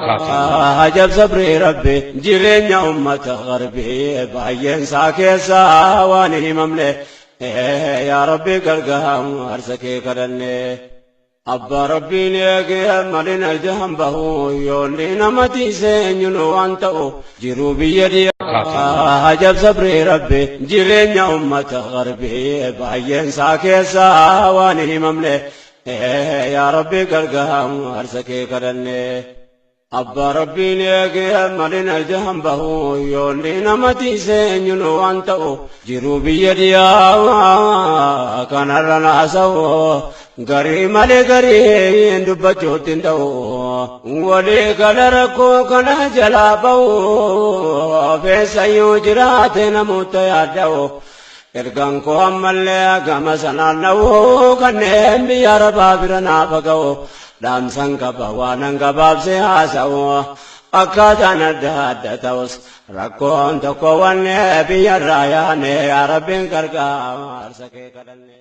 Ajab sabrii rabbi jireenya ummata garbii baay'een isaa keessaa waan hin himamne yaa rabbi gargaaru harsa kee kadhanne. Abbaa rabbiin eegee malina jahan bahu yoonni nama tiisee eenyuun waan ta'u jiruu biyya dhiyaa. Ajab sabrii rabbi jireenya ummata garbii baay'een isaa keessaa waan hin himamne yaa rabbi gargaaru harsa kee kadhanne. Abbaa rabbiin eegee malina jahan bahu yoonni nama tiisee eenyuun waan ta'u jiruu biyya dhiyaa kanarra naasa'u garii malee garii dubbachuutti hin ta'u walii gala rakkoo kana jalaa ba'u feessayyuu jiraate namoota yaadda'u ergaan koo ammallee gama sanaan dha'u kanneen biyya arabaa bira naafa ga'u dhaamsan qaba waanan gabaabsee haasa'u akkaataan adda adda ta'us rakkoon tokko wanne biyyarraa yaane yaa rabbiin gargaarsa kee kadhanne.